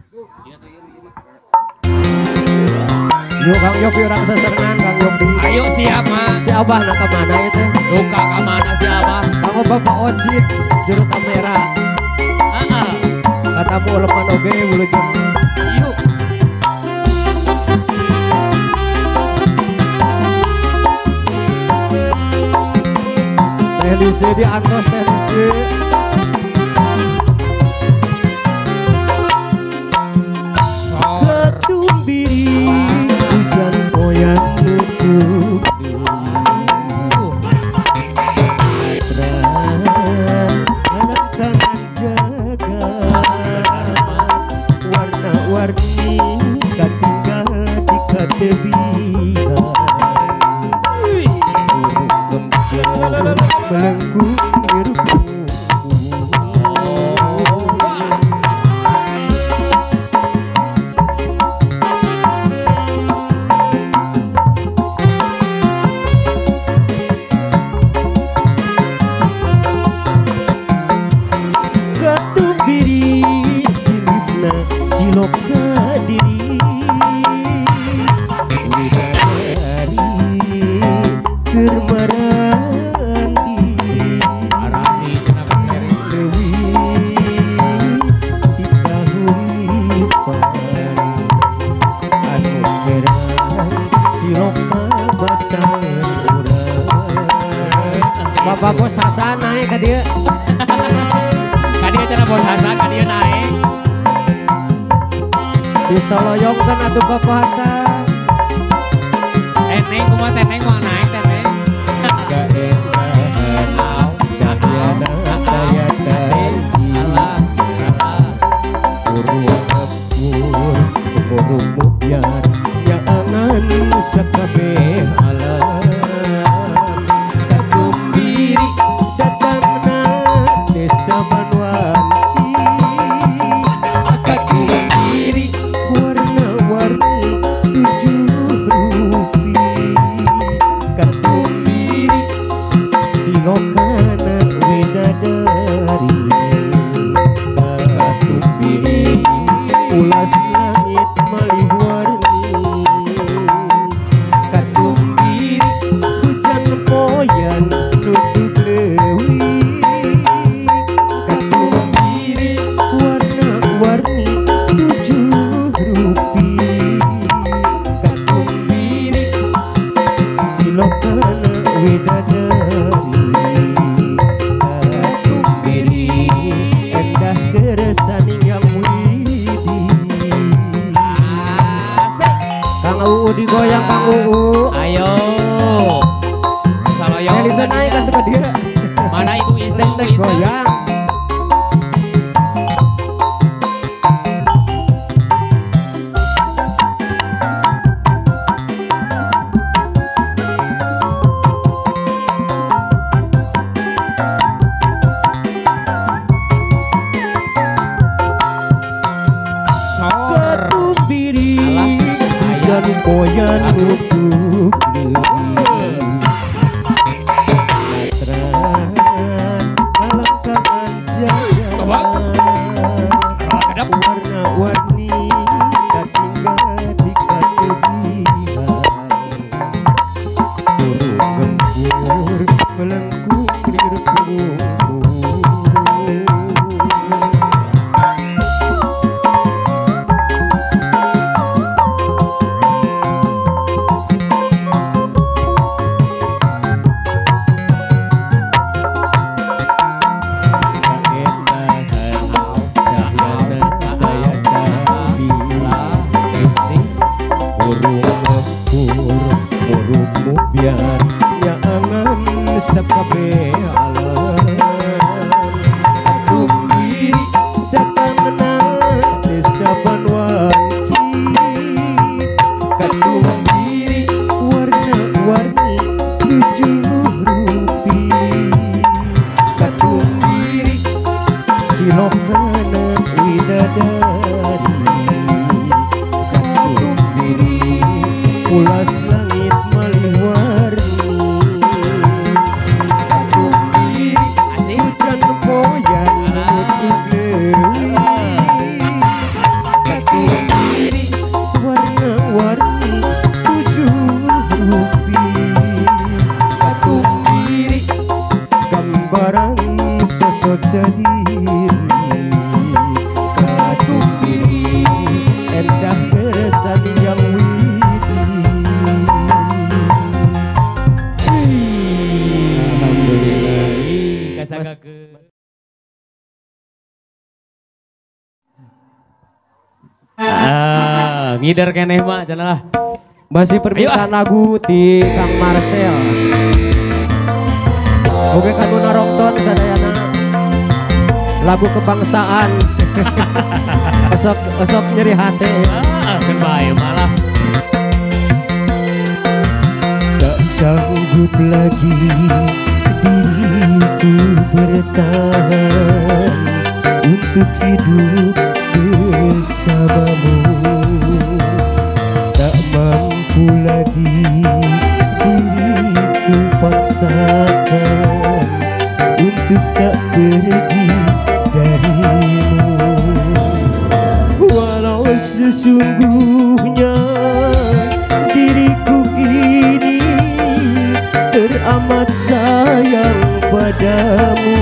Yuk Kang Yopi orang seserenan Kang Yopi. Ayo siap mah. Si Abah nak kemana itu? Duka kemana si Abah? Kamu Bapak Ocit juru kamera. Heeh. Katamu lepan oge wilujeng. Yuk. Teknisi di antos teknisi. Ketumbiri hujan poyan nutup tangan jaga warna-warni katinggal di katebihan melengkung biru. Ketumbiri silipna siloka diri widadari keur marandi leuwih sitahuripan anu herang siloka bacaan urang. Bapak Bos Hasan naik ka dieu. Kadieu cenah Bos Hasan kadieu naik. Disoloyongkeun atuh Bapak Hasan. Teneng kumaha teneng moal naik teneng. Cahayana daya tadi burung ngepur burung mubyar nyaangan sakabeh alam. Katumbiri datangna desa Banwanci. Katumbiri warna-warni tujuh rupi. Katumbiri silokana widadari. Katumbiri ulas langit malih warni. Katumbiri hujan poyan nutup leuwih. Katumbiri warna-warni tujuh rupi. Katumbiri silokana widadari. Katumbiri endah keresaning yang widi. Asik. Kang Uu digoyang Kang Uu. Ayo. Saloyong. Elisa naik kan ke dia. Mana ibu Isa? Tek goyang. Ketumbiri hujan poyan nutup leuwih. Latran kalangkangan jaya warna-warni katinggal di katebihan. Burung gempur melengkung lir pungkur. Burung ngepur, burung mubyar nyaangan sakabeh alam. Katumbiri datangna desa Banwanci. Katumbiri warna-warni tujuh rupi. Katumbiri silokana widadari. Katumbiri ulas langit malih warni. Katumbiri hujan poyan nutup leuwih. soca diri kadung diri endah kesan yang widi. Alhamdulillah. Kasagakeun. Ah, ngider keneh mah cenah lah. Masih permintaan lagu di Kang Marcel. Oke kanu narongton sadayana. Lagu kebangsaan. Esok esok nyeri hati. Ah, keun bae malah. Tak sanggup lagi diriku bertahan untuk hidup bersamamu. Tak mampu lagi diriku paksakan untuk tak pergi darimu. Walau sesungguhnya diriku ini teramat sayang padamu.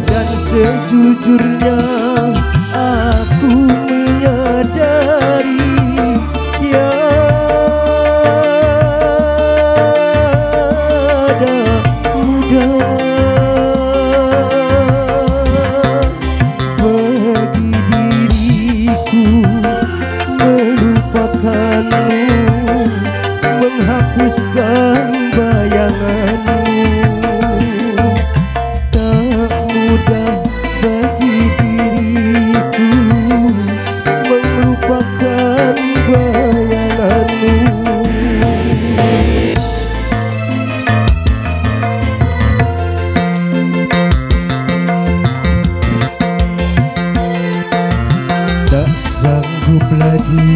Dan sejujurnya aku menyadari tiada mudah bagi diriku melupakanmu, menghapuskan bayanganmu. Tak mudah bagi diriku melupakan bayanganmu. Tak sanggup lagi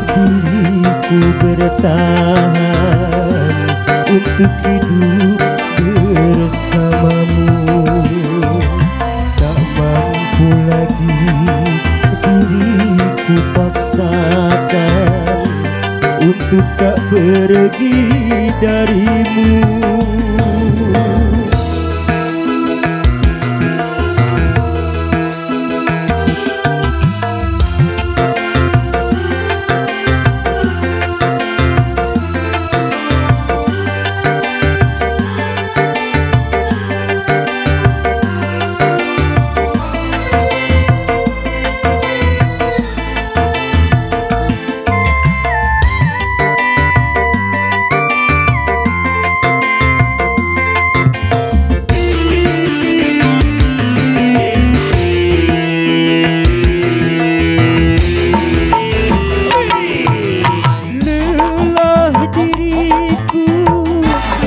diriku bertahan untuk hidup bersamamu. Tak mampu lagi diriku paksakan untuk tak pergi darimu. Lelah diriku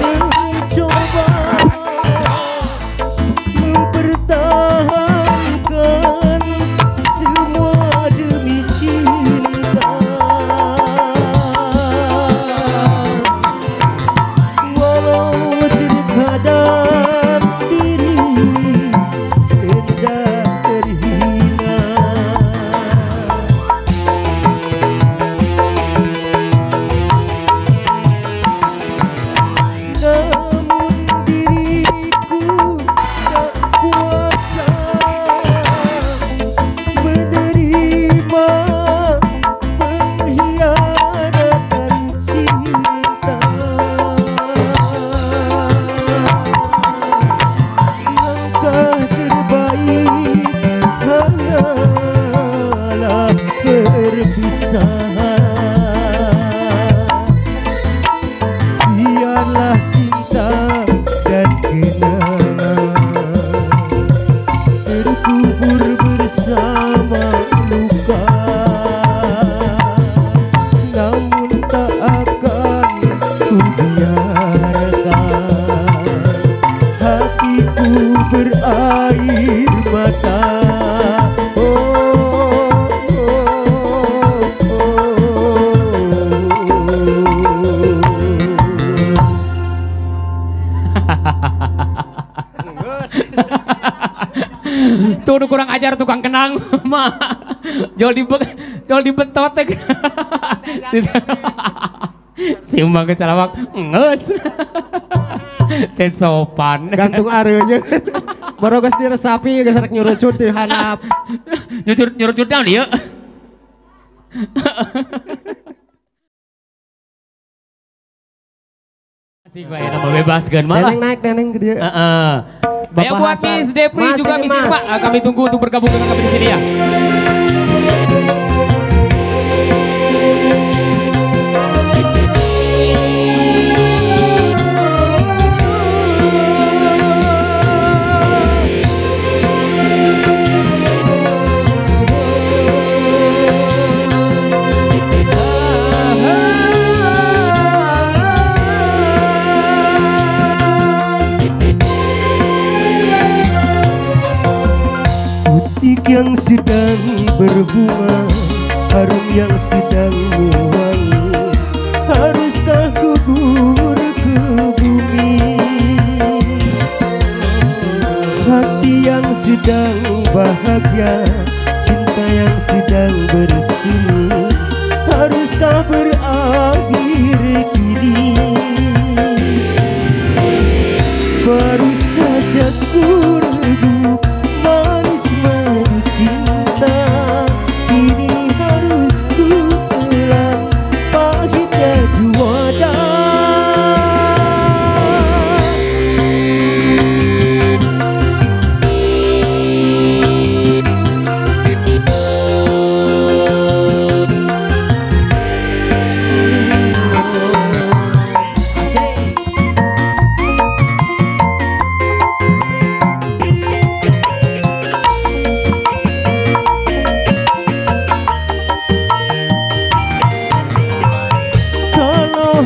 mencoba mempertahankan semua demi cinta. Walau terkadang diri rendah terhina. Namun diriku tak kuasa menerima pengkhianatan cinta. Langkah terbaik hanyalah perpisahan. Biarlah cinta dan kenangan terkubur bersama luka, namun tak akan ku biarkan hatiku berair mata. Oh, oh, oh, oh. Tuh nu kurang ajar tukang kenang mah. Jol dibentot teh. Si Umang ke Sarawak ngeus. Teh sopan. Gantung areunya. Baru geus diresapi geus rek nyurucut di handap. Nyurucut nyurucut naon ieu? Asik bae nama bebaskeun malah. Neneng naik neneng ke dia. Heeh. Ayo buat Miss Depri juga Miss Irma, kami tunggu untuk bergabung dengan kami di sini ya. Yang sedang berbunga, harum yang sedang mewangi, haruskah gugur ke bumi? Hati yang sedang bahagia, cinta yang sedang bersemi, haruskah berakhir kini? Baru saja ku redup manis madu cinta, kini harus ku telan pahitnya juada.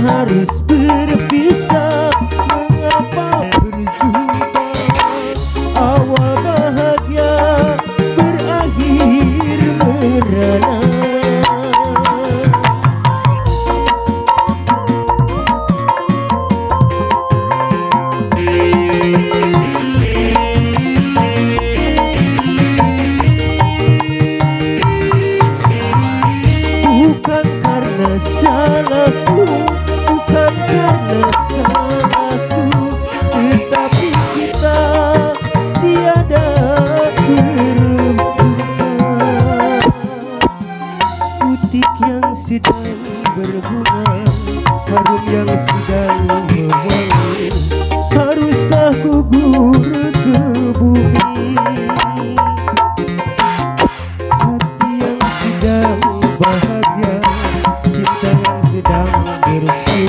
Harus berpisah, mengapa berjumpa? Awal bahagia berakhir merana. Bukan karena salahku, bukan karena salahku, tetapi kita tiada berhubungan. Putik yang sedang berbunga, harum yang sedang mewangi, haruskah gugur ke bumi? Hati yang sedang bahagia, cinta yang sedang bersih,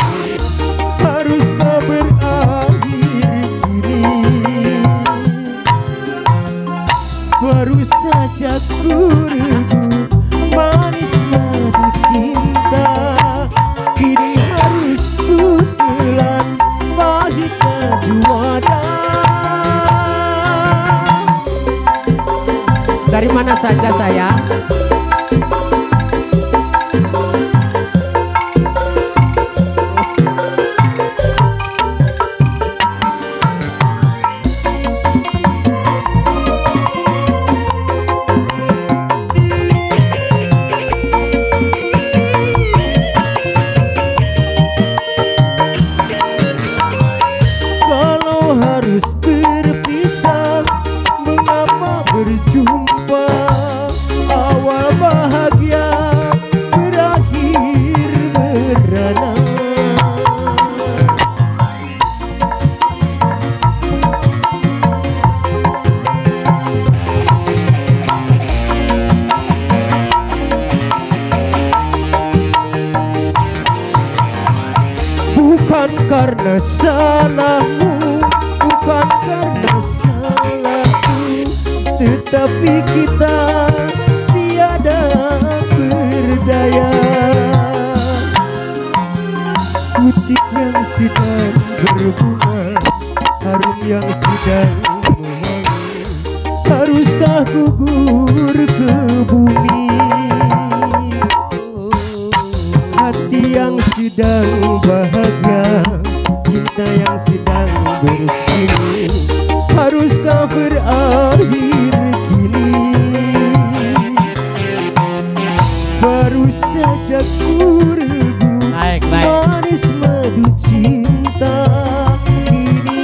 haruskah berakhir kini? Baru saja ku redup manis madu cinta, kini harus ku telan pahitnya juada. Dari mana saja saya? Harus berpisah, mengapa berjumpa? Awal bahagia berakhir merana. Bukan karena salahmu, bukan karena salahku, tetapi kita tiada berdaya. Putik yang sedang berbunga, harum yang sedang mewangi, haruskah gugur ke bumi? Hati yang sedang bahagia, cinta yang sedang bersemi, haruskah berakhir kini? Baru saja ku redup manis madu cinta, kini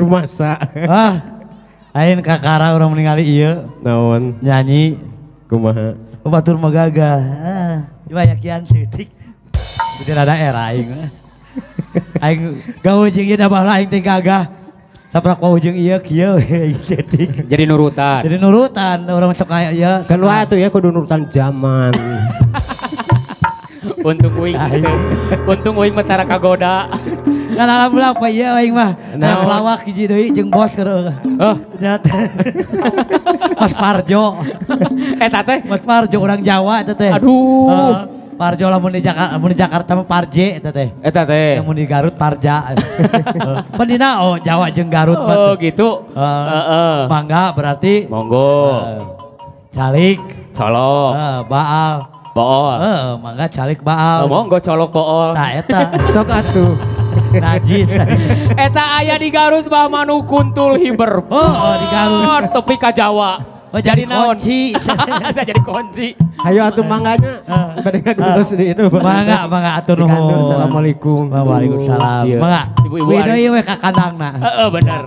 Rumasa. Ah. Ain kakara urang ningali ieu. Naon? Nyanyi. Kumaha? Batur mah gagah. Ah, banyak kian seutik. Udah rada era aing. Aing gaul jeung ieu da baheula aing teh gagah. Saprak wau jeung ieu kieu seutik. Jadi nurutan. Jadi nurutan urang sok aya ieu. Kan wae atuh ya kudu nurutan zaman. Untung uing gitu. Untung uing mah tara kagoda. Kan alhamdulillah apa ieu aing mah. Nah, lawak hiji deui jeung bos keur. Oh, nyata. Mas Parjo. Eta teh Mas Parjo orang Jawa eta teh. Aduh. Parjo lamun di Jakarta, lamun di Jakarta mah Parje eta teh. Eta teh. Lamun di Garut Parja. Pan dina oh Jawa jeung Garut mah. Oh gitu. Heeh. Mangga berarti monggo. Calik, colok. Baal. Bool. Mangga calik baal. Oh, monggo colok bool. Nah eta. Sok atuh. Najis. Eta aya di Garut bah manu kuntul hiber. Oh, di Garut. Tepi ka Jawa. Oh, jadi naon? Kunci. Saya jadi kunci. Ayo atuh mangganya. Bade ngagurus di itu. Mangga, mangga atuh nuhun. Assalamualaikum. Waalaikumsalam. Iya. Mangga. Ibu-ibu Ieu we ka kandangna. Heeh, bener.